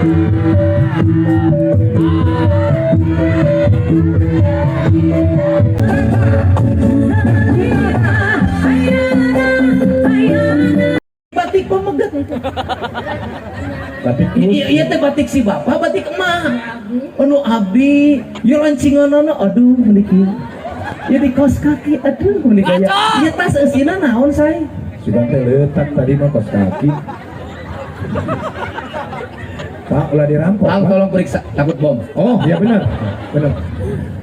Batik pameget. Batik terus. Iya, iya teh batik si bapak, batik emak. Anu abi, ya lancinganana aduh meuni kieu. Ya di kos kaki, aduh meuni gaya. Ieu tas eusina naon say? Sudah teh letak tadi mah kos kaki. Pak, ulah dirampok. Bang, Pak. tolong periksa, takut bom. Oh, iya benar. Benar.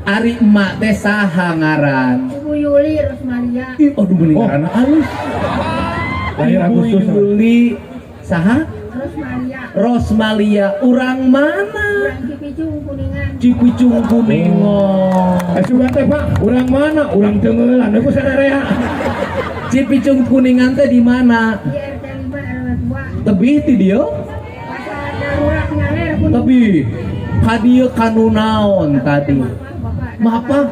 Ari emak teh saha ngaran? Ibu Yuli Rosmalia. Ih, aduh meuni Oh. ngaranna alus. Lahir Ibu Agustus. Yuli saha? Rosmalia. Rosmalia, urang mana? Urang Cipicung Kuningan. Cipicung Kuningan. Eh, sudah teh, Pak. Urang mana? Urang Tengelan. Aku sararea. Cipicung Kuningan teh di mana? Di RT 5 RW 2. Tebih ti dieu? Pasar darurat ngaler Kuningan. Tebih. Ka dieu kanu naon tadi? Maaf, Maaf, Pak.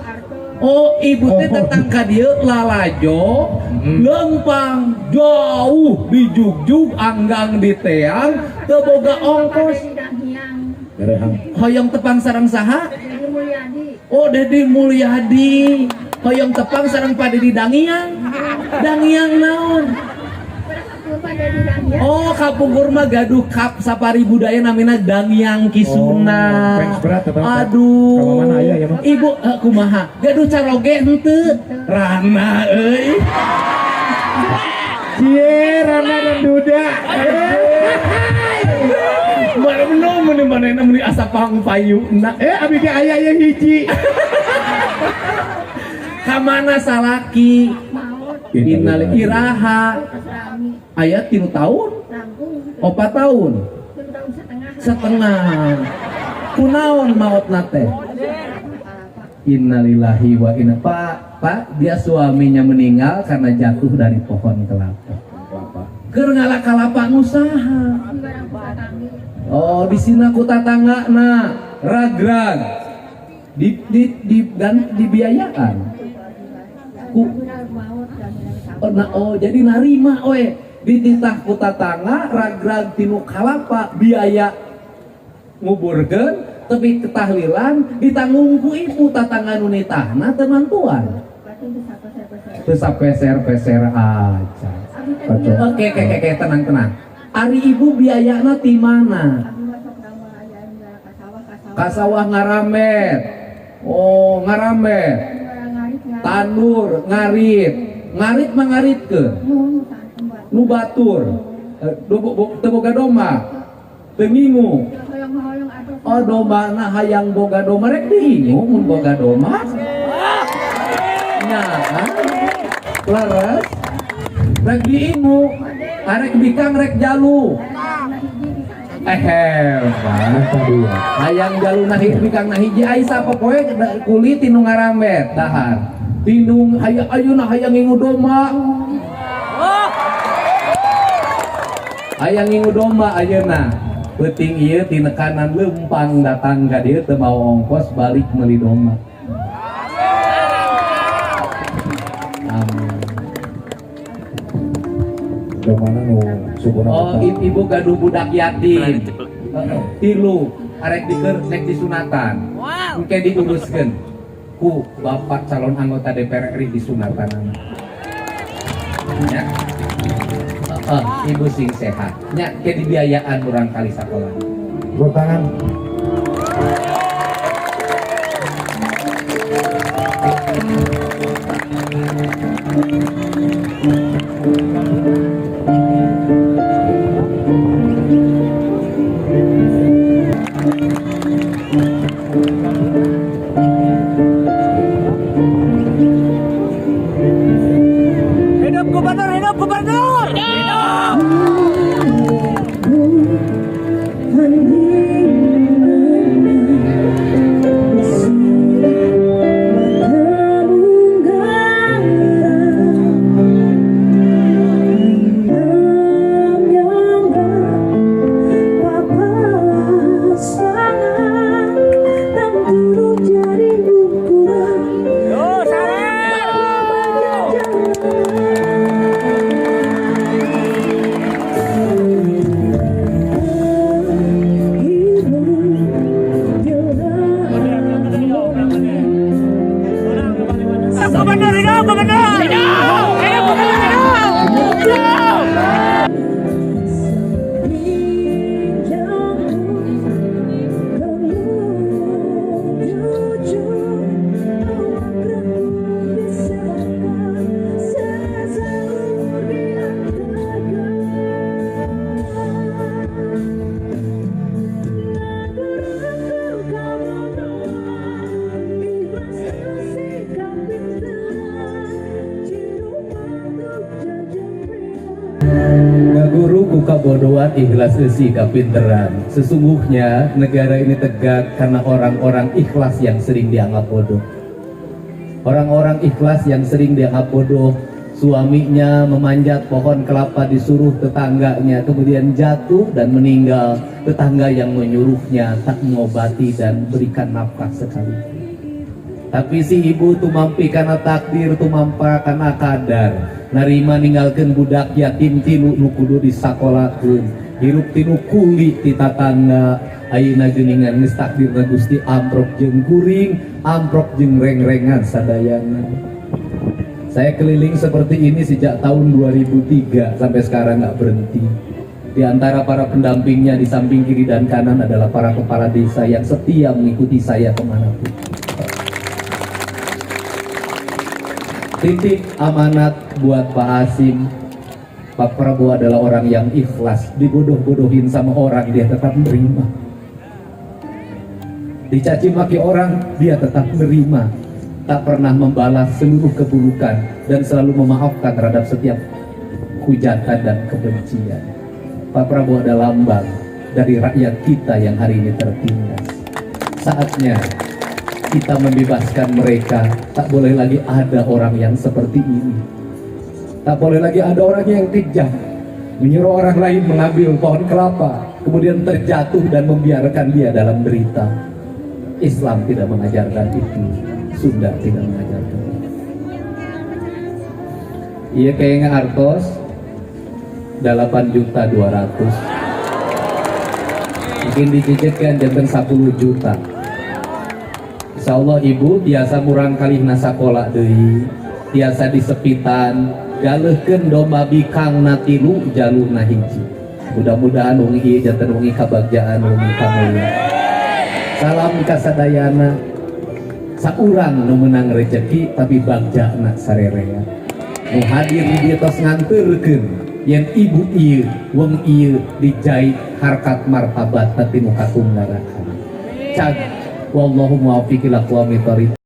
Oh, ibu teh datang ka dieu lalajo, lempang jauh di jugjug anggang di teang, teu boga ongkos. Garehang. Hoyong tepang sareng saha? Dedi Mulyadi. Oh, Dedi Mulyadi. Hoyong tepang sareng Pak Dedi Dangiang. Dangiang naon? Pak Dedi Dangiang. Oh, kapungkur mah gaduh kap safari budaya namina Dangiang Kisuna. Oh, fans berat tetap. Aduh. Ka mana aya ya mah? Ibu kumaha? Gaduh caroge henteu. Rana euy. Cie, Rana dan Duda. Mana menu meuni manehna meuni asa pangpayuna. Eh, abi ge aya ye hiji. Ka mana salaki? Maut. Innal iraha. Rami. Aya 3 tahun, Langkung. 4 tahun, 3 tahun setengah. Setengah. Kunaon maotna teh? Innalillahi wa inna. Pak, Pak, dia suaminya meninggal karena jatuh dari pohon kelapa. Keur ngala kalapa ngusaha. Di barang tetangga. Oh, di sini ku tatangga na ragrag. Di dan dibiayaan. Ku Maut dan oh, nah, oh, jadi narima we dititah ku tatangga ragrag tinu kalapa biaya nguburkeun tapi ketahlilan ditanggung ku ibu tatangga nu nitahna teu mantuan. Teu sapeser-peser aja. Oke, oke, oke, tenang, tenang. Ari ibu biayana ti mana? Ka sawah ngaramet. Oh, ngaramet. Tandur, ngarit. Ngarit mah ngaritkeun. Nu batur. Teu boga domba. Teu ngingu. Oh, dombana hayang boga domba rek diingu mun boga domba. Nya, kan? Leres. Rek diingu. Arek bikang rek jalu. Eh, hebat. Hayang jalu nah bikang nah hiji ai sapopoe kuli tinu ngaramet dahar. Tinu hayang ayeuna hayang ngingu domba. Hayang ngingu domba ayeuna. Peuting ieu tinekanan leumpang datang ka dieu teu mau ongkos balik meuli domba. Amin. Domana nu subuna. Oh, ibu gaduh budak yatim. Tilu arek diker rek disunatan. Engke diuruskeun ku bapak calon anggota DPR RI disunatan. Ya. Ibu sing sehat. Nya ke dibiayaan urang kali sakola. Tepuk tangan. Hidup gubernur, hidup gubernur. Hidup. kabodohan, ikhlas eusi kapinteran. Sesungguhnya negara ini tegak karena orang-orang ikhlas yang sering dianggap bodoh. Orang-orang ikhlas yang sering dianggap bodoh. Suaminya memanjat pohon kelapa disuruh tetangganya, kemudian jatuh dan meninggal. Tetangga yang menyuruhnya tak mengobati dan berikan nafkah sekali. Tapi si ibu tumampi karena takdir, tumampa karena kadar. Narima ninggalkan budak yatim tilu nu kudu disakolakeun. Hirup tinu kuli ti tatangga. Ayeuna geuningan geus takdirna Gusti, amprok jeung kuring, amprok jeung reng-rengan sadayana. Saya keliling seperti ini sejak tahun 2003 sampai sekarang nggak berhenti. Di antara para pendampingnya di samping kiri dan kanan adalah para kepala desa yang setia mengikuti saya kemanapun. Titip amanat buat Pak Hasim. Pak Prabowo adalah orang yang ikhlas. Dibodoh-bodohin sama orang, dia tetap menerima. Dicaci maki orang, dia tetap menerima. Tak pernah membalas seluruh keburukan dan selalu memaafkan terhadap setiap hujatan dan kebencian. Pak Prabowo adalah lambang dari rakyat kita yang hari ini tertindas. Saatnya kita membebaskan mereka. Tak boleh lagi ada orang yang seperti ini. Tak boleh lagi ada orang yang kejam, menyuruh orang lain mengambil pohon kelapa, kemudian terjatuh dan membiarkan dia dalam derita. Islam tidak mengajarkan itu. Sunda tidak mengajarkan itu. Iya, kayaknya artos 8 juta 200, mungkin dicicitkan janten 10 juta. Insya Allah ibu tiasa murangkalihna sakola deui, tiasa disepitan, galeuhkeun domba bikangna tilu, jaluna hiji. Mudah-mudahan wengi ieu janten wengi kabagjaan, wengi kamuliaan. Salam kasadayana. Saurang nu menang rezeki tapi bagjana sarerea. Nu hadir di dieu tos nganterkeun yen ibu ieu wengi ieu dijait harkat martabat tapi nu katunggarakan. Cag, wallahu muwaffiq ila aqwamit thoriq.